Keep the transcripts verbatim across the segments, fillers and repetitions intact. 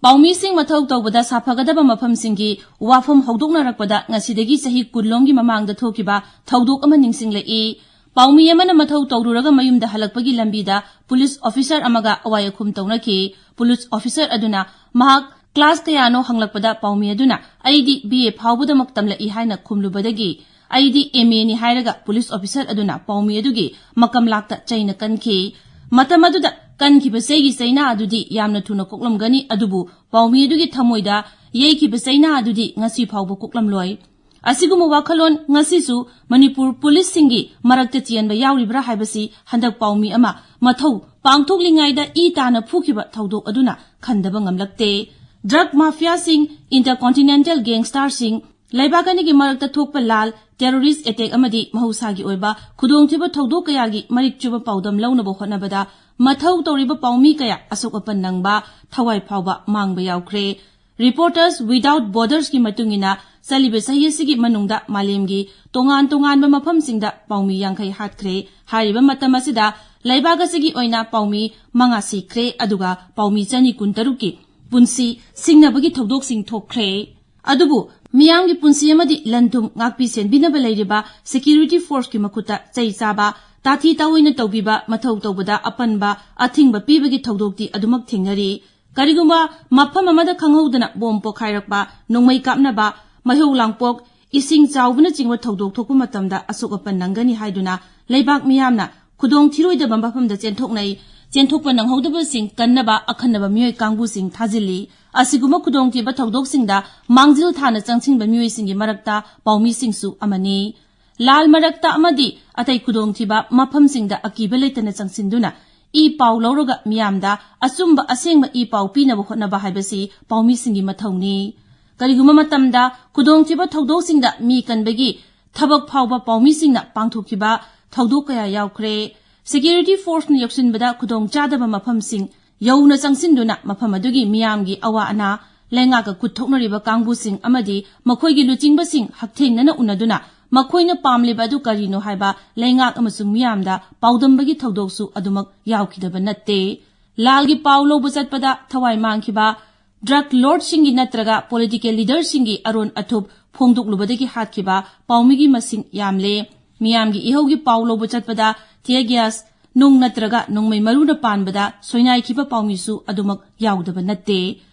ꯄꯥꯎꯃꯤꯁꯤꯡ ꯃꯊꯧ ꯇꯧꯕꯗ ꯁꯥꯐꯒꯗꯕ ꯃꯐꯝꯁꯤꯡꯒꯤ ꯋꯥꯐꯝ ꯍꯧꯗꯣꯛꯅꯔꯛꯄꯗ ꯉꯁꯤꯗꯒꯤ ꯆꯍꯤ ꯀꯨꯟꯂꯣꯝꯒꯤ ꯃꯃꯥꯡꯗ ꯊꯣꯛꯈꯤꯕ ꯊꯧꯗꯣꯛ ꯑꯃ ꯅꯤꯡꯁꯤꯡꯂꯛꯏ꯫ ꯄꯥꯎꯃꯤ ꯑꯃꯅ ꯃꯊꯧ ꯇꯧꯔꯨꯔꯒ ꯃꯌꯨꯝꯗ ꯍꯜꯂꯛꯄꯒꯤ ꯂꯝꯕꯤꯗ ꯄꯨꯂꯤꯁ ꯑꯣꯐꯤꯁꯔ ꯑꯃꯒ ꯑꯋꯥꯏ ꯑꯈꯨꯝ ꯇꯧꯅꯈꯤ꯫ ꯄꯨꯂꯤꯁ ꯑꯣꯐꯤꯁꯔ ꯑꯗꯨꯅ ꯃꯍꯥꯛ ꯀ꯭ꯂꯥꯁ ꯀꯌꯥꯅꯣ ꯍꯪꯂꯛꯄꯗ ꯄꯥꯎꯃꯤ ꯑꯗꯨꯅ "ꯑꯩꯗꯤ ꯕꯤ ꯑꯦ ꯐꯥꯎꯕꯗꯃꯛ ꯇꯝꯂꯛꯏ" ꯍꯥꯏꯅ ꯈꯨꯝꯂꯨꯕꯗꯒꯤ "ꯑꯩꯗꯤ ꯑꯦꯝ ꯑꯦꯅꯤ" ꯍꯥꯏꯔꯒ ꯄꯨꯂꯤꯁ ꯑꯣꯐꯤꯁꯔ ꯑꯗꯨꯅ ꯄꯥꯎꯃꯤ ꯑꯗꯨꯒꯤ ꯃꯀꯝ ꯂꯥꯛꯇ ꯆꯩꯅ ꯀꯟꯈꯤ꯫ ꯃꯇꯝ ꯑꯗꯨꯗ ꯀꯟꯈꯤꯕ ꯆꯩꯒꯤ ꯆꯩꯅꯥ ꯑꯗꯨꯗꯤ ꯌꯥꯝꯅ ꯊꯨꯅ ꯀꯣꯛꯂꯝꯒꯅꯤ, ꯑꯗꯨꯕꯨ ꯄꯥꯎꯃꯤ ꯑꯗꯨꯒꯤ ꯊꯃꯣꯏꯗ ꯌꯩꯈꯤꯕ ꯆꯩꯅꯥ ꯑꯗꯨꯗꯤ ꯉꯁꯤ ꯐꯥꯎꯕ ꯀꯣꯛꯂꯝꯂꯣꯏ꯫ ꯑꯁꯤꯒꯨꯝꯕ ꯋꯥꯈꯜꯂꯣꯟ ꯉꯁꯤꯁꯨ ꯃꯅꯤꯄꯨꯔ ꯄꯨꯂꯤꯁꯁꯤꯡꯒꯤ ꯃꯔꯛꯇ ꯆꯦꯟꯕ ꯌꯥꯎꯔꯤꯕ꯭ꯔꯥ ꯍꯥꯏꯕꯁꯤ ꯍꯟꯗꯛ ꯄꯥꯎꯃꯤ ꯑꯃ ꯃꯊꯧ ꯄꯥꯡꯊꯣꯛꯂꯤꯉꯩꯗ ꯏ ꯇꯥꯅ ꯐꯨꯈꯤꯕ ꯊꯧꯗꯣꯛ ꯑꯗꯨꯅ ꯈꯟꯗꯕ ꯉꯝꯂꯛꯇꯦ꯫ ꯗ꯭ꯔꯒ ꯃꯥꯐꯤꯌꯥꯁꯤꯡ, ꯏꯟꯇꯔꯀꯣꯟꯇꯤꯅꯦꯟꯇꯦꯜ ꯒꯦꯡꯁꯇꯥꯔꯁꯤꯡ, ꯂꯩꯕꯥꯛ ꯑꯅꯤꯒꯤ ꯃꯔꯛꯇ ꯊꯣꯛꯄ ꯂꯥꯜ, ꯇꯦꯔꯣꯔꯤꯁ ꯑꯦꯇꯦꯛ ꯑꯃꯗꯤ ꯃꯍꯧꯁꯥꯒꯤ ꯑꯣꯏꯕ ꯈꯨꯗꯣꯡꯊꯤꯕ ꯊꯧꯗꯣꯛ ꯀꯌꯥꯒꯤ ꯃꯔꯤꯛ ꯆꯨꯕ ꯄꯥꯎꯗꯝ ꯂꯧꯅꯕ ꯍꯣꯠꯅꯕꯗ ꯃꯊꯧ ꯇꯧꯔꯤꯕ ꯄꯥꯎꯃꯤ ꯀꯌꯥ ꯑꯁꯣꯛ ꯑꯄꯟ ꯅꯪꯕ, ꯊꯋꯥꯏ ꯐꯥꯎꯕ ꯃꯥꯡꯕ ꯌꯥꯎꯈ꯭ꯔꯦ꯫ Reporters Without Bordersꯀꯤ ꯃꯇꯨꯡ ꯏꯟꯅ, ꯆꯠꯂꯤꯕ ꯆꯍꯤ ꯑꯁꯤꯒꯤ ꯃꯅꯨꯡꯗ ꯃꯥꯂꯦꯝꯒꯤ ꯇꯣꯉꯥꯟ ꯇꯣꯉꯥꯟꯕ ꯃꯐꯝꯁꯤꯡꯗ ꯄꯥꯎꯃꯤ ꯌꯥꯡꯈꯩ ꯍꯥꯠꯈ꯭ꯔꯦ꯫ ꯍꯥꯏꯔꯤꯕ ꯃꯇꯝ ꯑꯁꯤꯗ ꯂꯩꯕꯥꯛ ꯑꯁꯤꯒꯤ ꯑꯣꯏꯅ ꯄꯥꯎꯃꯤ ꯃꯉꯥ ꯁꯤꯈ꯭ꯔꯦ, ꯑꯗꯨꯒ ꯄꯥꯎꯃꯤ ꯆꯅꯤ ꯀꯨꯟꯇꯔꯨꯛꯀꯤ ꯄꯨꯟꯁꯤ ꯁꯤꯡꯅꯕꯒꯤ ꯊꯧꯗꯣꯛꯁꯤꯡ ꯊꯣꯛꯈ꯭ꯔꯦ꯫ ꯑꯗꯨꯕꯨ ꯃꯤꯌꯥꯝꯒꯤ ꯄꯨꯟꯁꯤ ꯑꯃꯗꯤ ꯂꯟ ꯊꯨꯝ ꯉꯥꯛꯄꯤ ꯁꯦꯟꯕꯤꯅꯕ ꯂꯩꯔꯤꯕ security forceꯀꯤ ꯃꯈꯨꯠꯇ ꯆꯩ ꯆꯥꯕ, ꯇꯥꯊꯤ ꯇꯥꯑꯣꯏꯅ ꯇꯧꯕꯤꯕ, ꯃꯊꯧ ꯇꯧꯕꯗ ꯑꯄꯟꯕ, ꯑꯊꯤꯡꯕ ꯄꯤꯕꯒꯤ ꯊꯧꯗꯣꯛꯇꯤ ꯑꯗꯨꯃꯛ ꯊꯦꯡꯅꯔꯤ꯫ ꯀꯔꯤꯒꯨꯝꯕ ꯃꯐꯝ ꯑꯃꯗ ꯈꯪꯍꯧꯗꯅ ꯕꯣꯝ ꯄꯣꯈꯥꯏꯔꯛꯄ, ꯅꯣꯡꯃꯩ ꯀꯥꯞꯅꯕ, ꯃꯩꯍꯧ ꯂꯥꯡꯄꯣꯛ, ꯏꯁꯤꯡ ꯆꯥꯎꯕꯅꯆꯤꯡꯕ ꯊꯧꯗꯣꯛ ꯊꯣꯛꯄ ꯃꯇꯝꯗ ꯑꯁꯣꯛ ꯑꯄꯟ ꯅꯪꯒꯅꯤ ꯍꯥꯏꯗꯨꯅ ꯂꯩꯕꯥꯛ ꯃꯤꯌꯥꯝꯅ ꯈꯨꯗꯣꯡ ꯊꯤꯔꯣꯏꯗꯕ ꯃꯐꯝꯗ ꯆꯦꯟꯊꯣꯛꯅꯩ꯫ ꯆꯦꯟꯊꯣꯛꯄ ꯅꯪꯍꯧꯗꯕꯁꯤꯡ ꯀꯟꯅꯕ ꯑꯈꯟꯅꯕ ꯃꯤꯑꯣꯏ ꯀꯥꯡꯕꯨꯁꯤꯡ ꯊꯥꯖꯤꯜꯂꯤ꯫ ꯑꯁꯤꯒꯨꯝꯕ ꯈꯨꯗꯣꯡꯊꯤꯕ ꯊꯧꯗꯣꯛꯁꯤꯡꯗ ꯃꯥꯡꯖꯤꯜ ꯊꯥꯅ ꯆꯪꯁꯤꯟꯕ ꯃꯤꯑꯣꯏꯁꯤꯡꯒꯤ ꯃꯔꯛꯇ ꯄꯥꯎꯃꯤꯁꯤꯡꯁꯨ ꯑꯃꯅꯤ꯫ ꯂꯥꯜ ꯃꯔꯛꯇ ꯑꯃꯗꯤ ꯑꯇꯩ ꯈꯨꯗꯣꯡꯊꯤꯕ ꯃꯐꯝꯁꯤꯡꯗ ꯑꯀꯤꯕ ꯂꯩꯇꯅ ꯆꯪꯁꯤꯟꯗꯨꯅ ꯏ ꯄꯥꯎ ꯂꯧꯔꯒ ꯃꯤꯌꯥꯝꯗ ꯑꯆꯨꯝꯕ ꯑꯁꯦꯡꯕ ꯏ ꯄꯥꯎ ꯄꯤꯅꯕ ꯍꯣꯠꯅꯕ ꯍꯥꯏꯕꯁꯤ ꯄꯥꯎꯃꯤꯁꯤꯡꯒꯤ ꯃꯊꯧꯅꯤ꯫ ꯀꯔꯤꯒꯨꯝꯕ ꯃꯇꯝꯗ ꯈꯨꯗꯣꯡꯊꯤꯕ ꯊꯧꯗꯣꯛꯁꯤꯡꯗ ꯃꯤ ꯀꯟꯕꯒꯤ ꯊꯕꯛ ꯐꯥꯎꯕ ꯄꯥꯎꯃꯤꯁꯤꯡꯅ ꯄꯥꯡꯊꯣꯛꯈꯤꯕ ꯊꯧꯗꯣꯛ ꯀꯌꯥ ꯌꯥꯎꯈ꯭ꯔꯦ꯫ Security forceꯅ ꯌꯧꯁꯤꯟꯕꯗ ꯈꯨꯗꯣꯡꯆꯥꯗꯕ ꯃꯐꯝꯁꯤꯡ ꯌꯧꯅ ꯆꯪꯁꯤꯟꯗꯨꯅ ꯃꯐꯝ ꯑꯗꯨꯒꯤ ꯃꯤꯌꯥꯝꯒꯤ ꯑꯋꯥ ꯑꯅꯥ, ꯂꯩꯉꯥꯛꯀ ꯈꯨꯠ ꯊꯣꯛꯅꯔꯤꯕ ꯀꯥꯡꯕꯨꯁꯤꯡ ꯑꯃꯗꯤ ꯃꯈꯣꯏꯒꯤ ꯂꯨꯆꯤꯡꯕꯁꯤꯡ ꯍꯛꯊꯦꯡꯅꯅ ꯎꯅꯗꯨꯅ ꯃꯈꯣꯏꯅ ꯄꯥꯝꯂꯤꯕ ꯑꯗꯨ ꯀꯔꯤꯅꯣ ꯍꯥꯏꯕ ꯂꯩꯉꯥꯛ ꯑꯃꯁꯨꯡ ꯃꯤꯌꯥꯝꯗ ꯄꯥꯎꯗꯝꯕꯒꯤ ꯊꯧꯗꯣꯛꯁꯨ ꯑꯗꯨꯃꯛ ꯌꯥꯎꯈꯤꯗꯕ ꯅꯠꯇꯦ꯫ ꯂꯥꯜꯒꯤ ꯄꯥꯎ ꯂꯧꯕ ꯆꯠꯄꯗ ꯊꯋꯥꯏ ꯃꯥꯡꯈꯤꯕ, ꯗ꯭ꯔꯒ ꯂꯣꯔꯗꯁꯤꯡꯒꯤ ꯅꯠꯇ꯭ꯔꯒ ꯄꯣꯂꯤꯇꯤꯀꯦꯜ ꯂꯤꯗꯔꯁꯤꯡꯒꯤ ꯑꯔꯣꯟ ꯑꯊꯨꯞ ꯐꯣꯡꯗꯣꯛꯂꯨꯕꯗꯒꯤ ꯍꯥꯠꯈꯤꯕ ꯄꯥꯎꯃꯤꯒꯤ ꯃꯁꯤꯡ ꯌꯥꯝꯂꯦ꯫ ꯃꯤꯌꯥꯝꯒꯤ ꯏꯍꯧꯒꯤ ꯄꯥꯎ ꯂꯧꯕ ꯆꯠꯄꯗ ꯇꯤꯌꯔ ꯒ꯭ꯌꯥꯁ ꯅꯨꯡ ꯅꯠꯇ꯭ꯔꯒ ꯅꯣꯡꯃꯩ ꯃꯔꯨꯅ ꯄꯥꯟꯕꯗ ꯁꯣꯏꯅꯥꯏꯈꯤꯕ ꯄꯥꯎꯃꯤꯁꯨ ꯑꯗꯨꯃꯛ ꯌꯥꯎꯗꯕ ꯅꯠꯇꯦ꯫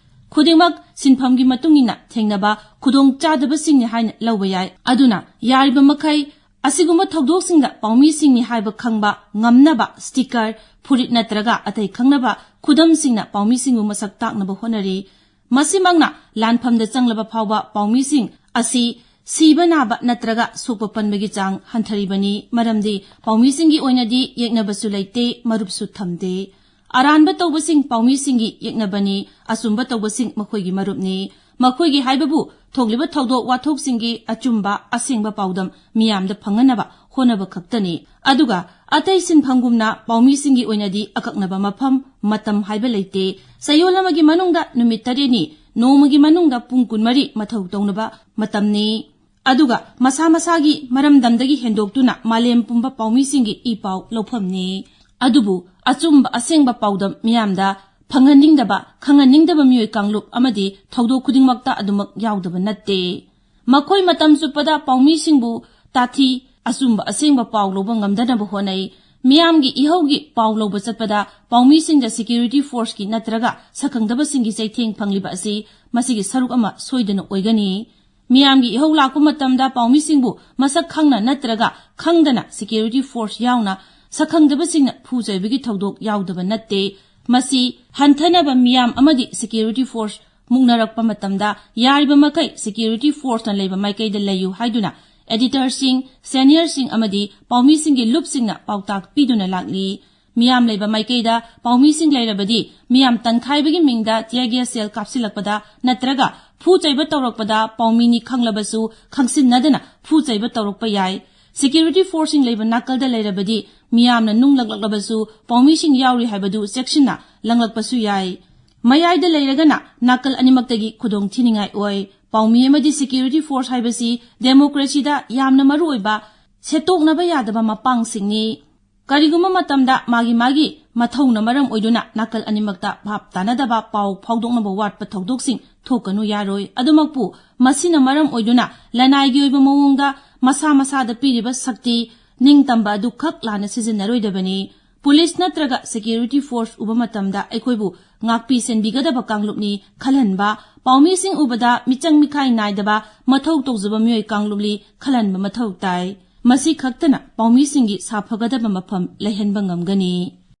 ꯈꯨꯗꯤꯡꯃꯛ ꯁꯤꯟꯐꯝꯒꯤ ꯃꯇꯨꯡ ꯏꯟꯅ ꯊꯦꯡꯅꯕ ꯈꯨꯗꯣꯡꯆꯥꯗꯕꯁꯤꯡꯅꯤ ꯍꯥꯏꯅ ꯂꯧꯕ ꯌꯥꯏ꯫ ꯑꯗꯨꯅ ꯌꯥꯔꯤꯕ ꯃꯈꯩ ꯑꯁꯤꯒꯨꯝꯕ ꯊꯧꯗꯣꯛꯁꯤꯡꯗ ꯄꯥꯎꯃꯤꯁꯤꯡꯅꯤ ꯍꯥꯏꯕ ꯈꯪꯕ ꯉꯝꯅꯕ ꯁ꯭ꯇꯤꯀꯔ, ꯐꯨꯔꯤꯠ ꯅꯠꯇ꯭ꯔꯒ ꯑꯇꯩ ꯈꯪꯅꯕ ꯈꯨꯗꯝꯁꯤꯡꯅ ꯄꯥꯎꯃꯤꯁꯤꯡꯕꯨ ꯃꯁꯛ ꯇꯥꯛꯅꯕ ꯍꯣꯠꯅꯔꯤ꯫ ꯃꯁꯤꯃꯛꯅ ꯂꯥꯟꯐꯝꯗ ꯆꯪꯂꯕ ꯐꯥꯎꯕ ꯄꯥꯎꯃꯤꯁꯤꯡ ꯑꯁꯤ ꯁꯤꯕ ꯅꯥꯕ ꯅꯠꯇ꯭ꯔꯒ ꯁꯣꯛꯄ ꯄꯟꯕꯒꯤ ꯆꯥꯡ ꯍꯟꯊꯔꯤꯕꯅꯤ꯫ ꯃꯔꯝꯗꯤ ꯄꯥꯎꯃꯤꯁꯤꯡꯒꯤ ꯑꯣꯏꯅꯗꯤ ꯌꯦꯛꯅꯕꯁꯨ ꯂꯩꯇꯦ, ꯃꯔꯨꯞꯁꯨ ꯊꯝꯗꯦ꯫ ꯑꯔꯥꯟꯕ ꯇꯧꯕꯁꯤꯡ ꯄꯥꯎꯃꯤꯁꯤꯡꯒꯤ ꯌꯦꯛꯅꯕꯅꯤ, ꯑꯆꯨꯝꯕ ꯇꯧꯕꯁꯤꯡ ꯃꯈꯣꯏꯒꯤ ꯃꯔꯨꯞꯅꯤ꯫ ꯃꯈꯣꯏꯒꯤ ꯍꯥꯏꯕꯕꯨ ꯊꯣꯛꯂꯤꯕ ꯊꯧꯗꯣꯛ ꯋꯥꯊꯣꯛꯁꯤꯡꯒꯤ ꯑꯆꯨꯝꯕ ꯑꯁꯦꯡꯕ ꯄꯥꯎꯗꯝ ꯃꯤꯌꯥꯝꯗ ꯐꯪꯍꯟꯅꯕ ꯍꯣꯠꯅꯕ ꯈꯛꯇꯅꯤ꯫ ꯑꯗꯨꯒ ꯑꯇꯩ ꯁꯤꯟꯐꯝꯒꯨꯝꯅ ꯄꯥꯎꯃꯤꯁꯤꯡꯒꯤ ꯑꯣꯏꯅꯗꯤ ꯑꯀꯛꯅꯕ ꯃꯐꯝ, ꯃꯇꯝ ꯍꯥꯏꯕ ꯂꯩꯇꯦ꯫ ꯆꯌꯣꯜ ꯑꯃꯒꯤ ꯃꯅꯨꯡꯗ ꯅꯨꯃꯤꯠ ꯇꯔꯦꯠꯅꯤ, ꯅꯣꯡꯃꯒꯤ ꯃꯅꯨꯡꯗ ꯄꯨꯡ ꯀꯨꯟꯃꯔꯤ ꯃꯊꯧ ꯇꯧꯅꯕ ꯃꯇꯝꯅꯤ꯫ ꯑꯗꯨꯒ ꯃꯁꯥ ꯃꯁꯥꯒꯤ ꯃꯔꯝꯗꯝꯗꯒꯤ ꯍꯦꯟꯗꯣꯛꯇꯨꯅ ꯃꯥꯂꯦꯝ ꯄꯨꯝꯕ ꯄꯥꯎꯃꯤꯁꯤꯡꯒꯤ ꯏ ꯄꯥꯎ ꯂꯧꯐꯝꯅꯤ꯫ ꯑꯗꯨꯕꯨ ꯑꯆꯨꯝꯕ ꯑꯁꯦꯡꯕ ꯄꯥꯎꯗꯝ ꯃꯤꯌꯥꯝꯗ ꯐꯪꯍꯟꯅꯤꯡꯗꯕ, ꯈꯪꯍꯟꯅꯤꯡꯗꯕ ꯃꯤꯑꯣꯏ ꯀꯥꯡꯂꯨꯞ ꯑꯃꯗꯤ ꯊꯧꯗꯣꯛ ꯈꯨꯗꯤꯡꯃꯛꯇ ꯑꯗꯨꯃꯛ ꯌꯥꯎꯗꯕ ꯅꯠꯇꯦ꯫ ꯃꯈꯣꯏ ꯃꯇꯝ ꯆꯨꯞꯄꯗ ꯄꯥꯎꯃꯤꯁꯤꯡꯕꯨ ꯇꯥꯊꯤ, ꯑꯆꯨꯝꯕ ꯑꯁꯦꯡꯕ ꯄꯥꯎ ꯂꯧꯕ ꯉꯝꯗꯅꯕ ꯍꯣꯠꯅꯩ꯫ ꯃꯤꯌꯥꯝꯒꯤ ꯏꯍꯧꯒꯤ ꯄꯥꯎ ꯂꯧꯕ ꯆꯠꯄꯗ ꯄꯥꯎꯃꯤꯁꯤꯡꯗ ꯁꯦꯀ꯭ꯌꯨꯔꯤꯇꯤ ꯐꯣꯔꯁꯀꯤ ꯅꯠꯇ꯭ꯔꯒ ꯁꯛꯈꯪꯗꯕꯁꯤꯡꯒꯤ ꯆꯩꯊꯦꯡ ꯐꯪꯂꯤꯕ ꯑꯁꯤ ꯃꯁꯤꯒꯤ ꯁꯔꯨꯛ ꯑꯃ ꯁꯣꯏꯗꯅ ꯑꯣꯏꯒꯅꯤ꯫ ꯃꯤꯌꯥꯝꯒꯤ ꯏꯍꯧ ꯂꯥꯛꯄ ꯃꯇꯝꯗ ꯄꯥꯎꯃꯤꯁꯤꯡꯕꯨ ꯃꯁꯛ ꯈꯪꯅ ꯅꯠꯇ꯭ꯔꯒ ꯈꯪꯗꯅ ꯁꯦꯀ꯭ꯌꯨꯔꯤꯇꯤ ꯐꯣꯔꯁ ꯌꯥꯎꯅ ꯁꯛꯈꯪꯗꯕꯁꯤꯡꯅ ꯐꯨ ꯆꯩꯕꯒꯤ ꯊꯧꯗꯣꯛ ꯌꯥꯎꯗꯕ ꯅꯠꯇꯦ꯫ ꯃꯁꯤ ꯍꯟꯊꯅꯕ ꯃꯤꯌꯥꯝ ꯑꯃꯗꯤ ꯁꯦꯀ꯭ꯌꯨꯔꯤꯇꯤ ꯐꯣꯔꯁ ꯃꯨꯛꯅꯔꯛꯄ ꯃꯇꯝꯗ ꯌꯥꯔꯤꯕ ꯃꯈꯩ ꯁꯦꯀ꯭ꯌꯨꯔꯤꯇꯤ ꯐꯣꯔꯁꯅ ꯂꯩꯕ ꯃꯥꯏꯀꯩꯗ ꯂꯩꯌꯨ ꯍꯥꯏꯗꯨꯅ ꯑꯦꯗꯤꯇꯔꯁꯤꯡ, ꯁꯦꯅꯤꯌꯔꯁꯤꯡ ꯑꯃꯗꯤ ꯄꯥꯎꯃꯤꯁꯤꯡꯒꯤ ꯂꯨꯞꯁꯤꯡꯅ ꯄꯥꯎꯇꯥꯛ ꯄꯤꯗꯨꯅ ꯂꯥꯛꯂꯤ꯫ ꯃꯤꯌꯥꯝ ꯂꯩꯕ ꯃꯥꯏꯀꯩꯗ ꯄꯥꯎꯃꯤꯁꯤꯡ ꯂꯩꯔꯕꯗꯤ ꯃꯤꯌꯥꯝ ꯇꯟꯈꯥꯏꯕꯒꯤ ꯃꯤꯡꯗ ꯇꯤꯌꯔ ꯒ꯭ꯌꯥꯁ ꯁꯦꯜ ꯀꯥꯞꯁꯤꯜꯂꯛꯄꯗ ꯅꯠꯇ꯭ꯔꯒ ꯐꯨ ꯆꯩꯕ ꯇꯧꯔꯛꯄꯗ ꯄꯥꯎꯃꯤꯅꯤ ꯈꯪꯂꯕꯁꯨ ꯈꯪꯁꯤꯟꯅꯗꯅ ꯐꯨ ꯆꯩꯕ ꯇꯧꯔꯛꯄ ꯌꯥꯏ꯫ ꯁꯦꯀ꯭ꯌꯨꯔꯤꯇꯤ ꯐꯣꯔꯁꯁꯤꯡ ꯂꯩꯕ ꯅꯥꯀꯜꯗ ꯂꯩꯔꯕꯗꯤ ꯃꯤꯌꯥꯝꯅ ꯅꯨꯡ ꯂꯪꯂꯛꯂꯕꯁꯨ ꯄꯥꯎꯃꯤꯁꯤꯡ ꯌꯥꯎꯔꯤ ꯍꯥꯏꯕꯗꯨ ꯆꯦꯛꯁꯤꯟꯅ ꯂꯪꯂꯛꯄꯁꯨ ꯌꯥꯏ꯫ ꯃꯌꯥꯏꯗ ꯂꯩꯔꯒꯅ ꯅꯥꯀꯜ ꯑꯅꯤꯃꯛꯇꯒꯤ ꯈꯨꯗꯣꯡ ꯊꯤꯅꯤꯡꯉꯥꯏ ꯑꯣꯏ꯫ ꯄꯥꯎꯃꯤ ꯑꯃꯗꯤ ꯁꯦꯀ꯭ꯌꯨꯔꯤꯇꯤ ꯐꯣꯔꯁ ꯍꯥꯏꯕꯁꯤ ꯗꯦꯃꯣꯀ꯭ꯔꯦꯁꯤꯗ ꯌꯥꯝꯅ ꯃꯔꯨꯑꯣꯏꯕ ꯁꯦꯠꯇꯣꯛꯅꯕ ꯌꯥꯗꯕ ꯃꯄꯥꯡꯁꯤꯡꯅꯤ꯫ ꯀꯔꯤꯒꯨꯝꯕ ꯃꯇꯝꯗ ꯃꯥꯒꯤ ꯃꯥꯒꯤ ꯃꯊꯧꯅ ꯃꯔꯝ ꯑꯣꯏꯗꯨꯅ ꯅꯥꯀꯜ ꯑꯅꯤꯃꯛꯇ ꯚꯥꯞ ꯇꯥꯅꯗꯕ ꯄꯥꯎ ꯐꯥꯎꯗꯣꯛꯅꯕ ꯋꯥꯠꯄ ꯊꯧꯗꯣꯛꯁꯤꯡ ꯊꯣꯛꯀꯅꯨ ꯌꯥꯔꯣꯏ꯫ ꯑꯗꯨꯃꯛꯄꯨ ꯃꯁꯤꯅ ꯃꯔꯝ ꯑꯣꯏꯗꯨꯅ ꯂꯅꯥꯏꯒꯤ ꯑꯣꯏꯕ ꯃꯑꯣꯡꯗ ꯃꯁꯥ ꯃꯁꯥꯗ ꯄꯤꯔꯤꯕ ꯁꯛꯇꯤ, ꯅꯤꯡꯇꯝꯕ ꯑꯗꯨ ꯈꯛ ꯂꯥꯟꯅ ꯁꯤꯖꯤꯟꯅꯔꯣꯏꯗꯕꯅꯤ꯫ ꯄꯨꯂꯤꯁ ꯅꯠꯇ꯭ꯔꯒ ꯁꯦꯀ꯭ꯌꯨꯔꯤꯇꯤ ꯐꯣꯔꯁ ꯎꯕ ꯃꯇꯝꯗ ꯑꯩꯈꯣꯏꯕꯨ ꯉꯥꯛꯄꯤ ꯁꯦꯟꯕꯤꯒꯗꯕ ꯀꯥꯡꯂꯨꯞꯅꯤ ꯈꯜꯍꯟꯕ, ꯄꯥꯎꯃꯤꯁꯤꯡ ꯎꯕꯗ ꯃꯤꯆꯪ ꯃꯤꯈꯥꯏ ꯅꯥꯏꯗꯕ ꯃꯊꯧ ꯇꯧꯖꯕ ꯃꯤꯑꯣꯏ ꯀꯥꯡꯂꯨꯞꯅꯤ ꯈꯜꯍꯟꯕ ꯃꯊꯧ ꯇꯥꯏ꯫ ꯃꯁꯤ ꯈꯛꯇꯅ ꯄꯥꯎꯃꯤꯁꯤꯡꯒꯤ ꯁꯥꯐꯒꯗꯕ ꯃꯐꯝ ꯂꯩꯍꯟꯕ ꯉꯝꯒꯅꯤ꯫